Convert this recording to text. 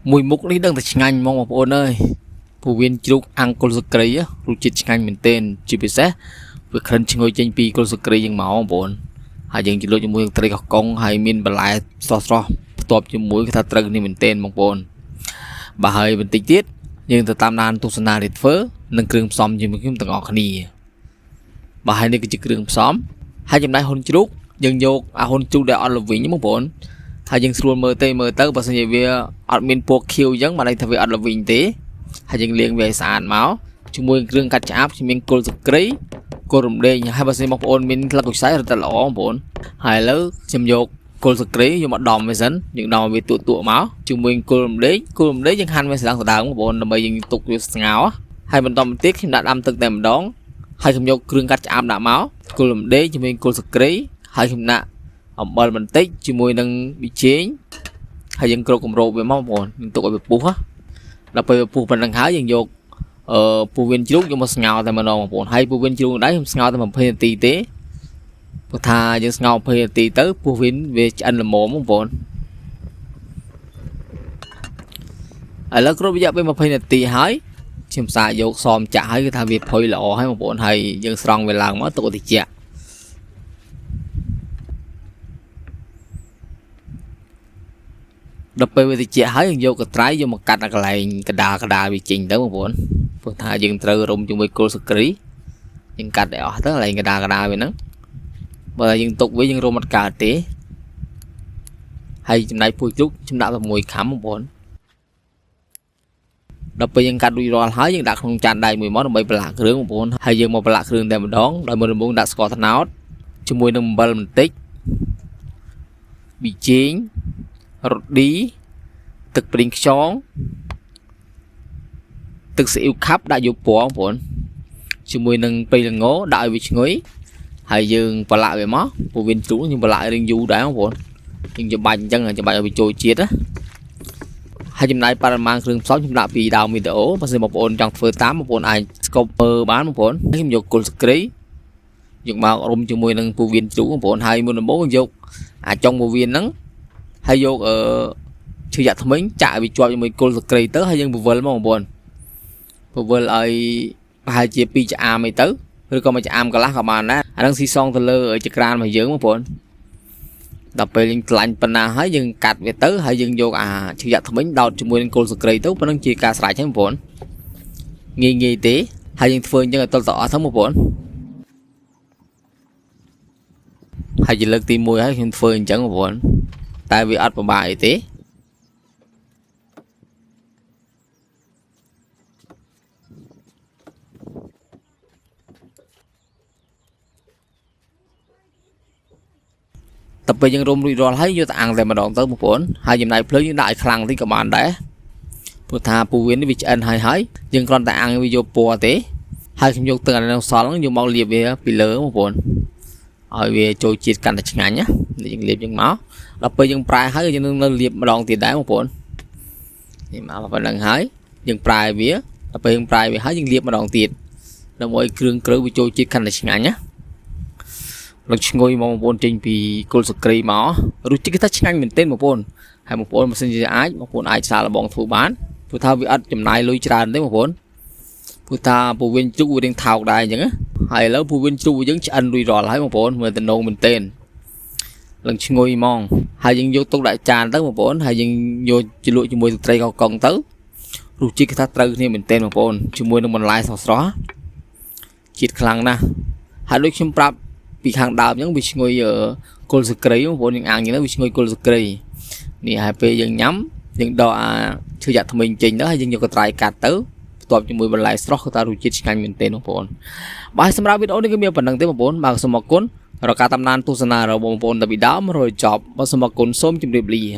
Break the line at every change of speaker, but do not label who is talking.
មួយមុខនេះដឹងតែឆ្ងាញ់ហ្មងបងប្អូនអើយពោះវៀនជ្រូកអាំងគល់ស្លឹកគ្រៃរសជាតិឆ្ងាញ់មែនទែនជាពិសេសវាក្លិនឈ្ងុយចេញពីគល់ស្លឹកគ្រៃយ៉ាងមកបងប្អូនហើយយើងជ្រលក់ជាមួយនឹងត្រីកោះកុងហើយមានបន្លែស្រស់ស្រស់ផ្ទាប់ជាមួយគឺថាត្រូវនេះមែនទែនបងប្អូនបាទហើយបន្តិចទៀតយើងទៅតាមដានទស្សនារីធ្វើនិងគ្រឿងផ្សំជាមួយខ្ញុំទាំងអស់គ្នាបាទហើយនេះគឺជាគ្រឿងផ្សំហើយចំណែកហ៊ុនជ្រូកយើងយកអាហ៊ុនជ្រូកដែលអត់ល្វីងបងប្អូនហើយយើងស្រួលមើលទេមើលទៅបើសិនជាវាអត់មានពណ៌ខៀវអញ្ចឹងបានន័យថាវាអត់ល្វីងទេហើយយើងលាងវាឲ្យស្អាតមកជាមួយគ្រឿងកាត់ឆ្អាបមានគល់ស្លឹកគ្រៃគល់រំដេងហើយបើសិនបងប្អូនមានស្លឹកគុយសែរត់តែល្អបងប្អូនហើយឥឡូវខ្ញុំយកគល់ស្លឹកគ្រៃយកមកដំវាសិនយើងដំវាទួតៗមកជាមួយគល់រំដេងគល់រំដេងយើងហាន់វាស្ដើងស្ដើងបងប្អូនដើម្បីយើងទុកវាស្ងោរហើយបន្តមកទៀតខ្ញុំដាក់ដាំទឹកតែម្ដងហើយខ្ញុំយកគ្រឿងកាត់ឆ្អាបដាក់មកគល់រំដេងជាមួយគល់ស្លឹកគ្រៃហើយខ្ញុំដាក់អំបិលបន្តិចជាមួយនឹងប៊ីចេងហើយយើងគ្របគម្របវាមកបងប្អូនយើងទុកឲ្យវាពុះដល់ពេលវាពុះប៉ុណ្្នឹងហើយយើងយកអឺពោះវៀនជ្រូកយកមកស្ងោរតែម្ដងបងប្អូនហើយពោះវៀនជ្រូកដែរខ្ញុំស្ងោរតែ20នាទីទេព្រោះថាយើងស្ងោរ20នាទីទៅពោះវៀនវាឆ្អិនល្មមបងប្អូនឥឡូវគ្រប់រយៈពេល20នាទីហើយខ្ញុំសាកយកសមចាក់ហើយគឺថាវាផុយល្អហើយបងប្អូនហើយយើងស្រង់វាឡើងមកទុកតិចដល់ពេលវាតិចហើយយើងយកកត្រៃយកមកកាត់ដល់កន្លែងកដាលកដាលវាចេញទៅបងប្អូនព្រោះថាយើងត្រូវរុំជាមួយគល់ស្លឹកគ្រៃយើងកាត់ឲ្យអស់ទៅកន្លែងកដាលកដាលវាហ្នឹងបើយើងទុកវាយើងរុំអត់កើតទេហើយចំណែកពូជជ្រូកខ្ញុំដាក់តែមួយខាំបងប្អូនដល់ពេលយើងកាត់រួចរាល់ហើយយើងដាក់ក្នុងចានដែកមួយមកដើម្បីប្រឡាក់គ្រឿងបងប្អូនហើយយើងមកប្រឡាក់គ្រឿងតែម្ដងដោយមុនដំបូងដាក់ស្ករត្នោតជាមួយនឹងអំបិលបន្តិចប៊ីចេងរឌីទឹកប្រេងខ្យងទឹកស៊ីអ៊ីវខាប់ដាក់យកពណ៌បងប្អូនជាមួយនឹងប្រេងល្ងដាក់ឲ្យវាឈ្ងុយហើយយើងប្រឡាក់វាមកពោះវៀនជ្រូកយើងប្រឡាក់រៀងយូរដែរបងប្អូនយើងច្បាច់អញ្ចឹងច្បាច់ឲ្យវាចូលជាតិណាហើយចំណាយបរិមាណគ្រឿងផ្សំខ្ញុំដាក់ពីដើមវីដេអូបើសិនបងប្អូនចង់ធ្វើតាមបងប្អូនអាចស្កប់មើលបានបងប្អូនខ្ញុំយកគល់ស្គ្រីយកមករុំជាមួយនឹងពោះវៀនជ្រូកបងប្អូនហើយមុនដំបូងយកអាចុងពោះវៀនហ្នឹងហើយយកអឺឈើយ៉ាក់ថ្មិញចាក់ឲ្យវាជាប់ជាមួយគល់ស្គ្រីទៅហើយយើងពវល់មកបងប្អូនពវល់ឲ្យប្រហែលជា2ចាអាមអីទៅឬក៏មួយចាអាមកន្លះក៏បានដែរអាហ្នឹងស៊ីសងទៅលើចក្រានរបស់យើងបងប្អូនដល់ពេលយើងត្លាញ់ប៉ុណ្ណាហើយយើងកាត់វាទៅហើយយើងយកអាឈើយ៉ាក់ថ្មិញដោតជាមួយនឹងគល់ស្គ្រីទៅប៉ុណ្ណឹងជាការស្រេចហើយបងប្អូនងាយងាយទេហើយយើងធ្វើអញ្ចឹងឲ្យទល់ទៅអស់ទៅបងប្អូនហើយជាលើកទី1ហើយខ្ញុំធ្វើអញ្ចឹងបងប្អូនតែវាអត់ពិបាកអីទេតែពេលយើងរុំរួចរាល់ហើយយកទៅអាំងតែម្ដងទៅបងប្អូនហើយចំណែកភ្លើងយើងដាក់ឲ្យខ្លាំងតិចក៏បានដែរព្រោះថាពូវៀននេះវាឆ្អិនហើយហើយយើងគ្រាន់តែអាំងវាយកពណ៌ទេហើយខ្ញុំយកទឹកអានោះសល់ហ្នឹងយកមកលាបវាពីលើបងប្អូនឲ្យវាចូលជាតិកាន់តែឆ្ងាញ់ណាយើងលាបយើងមកដល់ពេលយើងប្រែហើយយើងនឹងនៅលាបម្ដងទៀតដែរបងប្អូននេះមកប៉ុណ្្នឹងហើយយើងប្រែវាដល់ពេលយើងប្រែវាហើយយើងលាបម្ដងទៀតដើម្បីគ្រឿងក្រៅវាចូលជាតិកាន់តែឆ្ងាញ់ណានឹងឈ្ងុយមកបងប្អូនចេញពីគល់ស្លឹកគ្រៃមករសជាតិគឺថាឆ្ងាញ់មែនទែនបងប្អូនហើយបងប្អូនបើសិនជាអាចបងប្អូនអាចសាកល្បងធ្វើបានព្រោះថាវាអត់ចំណាយលុយច្រើនទេបងប្អូនព្រោះថាពោះវៀនជ្រូកវារៀងថោកដែរអញ្ចឹងណាហើយឥឡូវពោះវៀនជ្រូកយើងឆ្អិនរួចរាល់ហើយបងប្អូនមើលតំណងមែនទែនឡើងឈ្ងុយហ្មងហើយយើងយកទុកដាក់ចានទៅបងប្អូនហើយយើងយកជ្រលក់ជាមួយទឹកត្រីកកុងទៅរសជាតិគឺថាត្រូវគ្នាមែនទែនបងប្អូនជាមួយនឹងបន្លែស្រស់ស្រស់ជាតិខ្លាំងណាស់ហើយដូចខ្ញុំប្រាប់ពីខាងដើមអញ្ចឹងវាឈ្ងុយគល់ស្លឹកគ្រៃបងប្អូនយើងអាំងអញ្ចឹងវាឈ្ងុយគល់ស្លឹកគ្រៃនេះហើយពេលយើងញ៉ាំយើងដកអាឈើយ៉ាក់ថ្មិញចេញទៅហើយយើងយកកត្រៃកាត់ទៅផ្ទាប់ជាមួយបន្លែស្រស់គឺថារសជាតិឆ្ងាញ់មែនទែនបងប្អូនបាទសម្រាប់វីដេអូនេះគឺមានប៉ុណ្្នឹងទេបងប្អូនបាទសូមអរគុណរកការតាមដានទស្សនារបស់បងប្អូនតាពីដើមរហូតចប់បាទសូមអរគុណសូមជម្រាបលា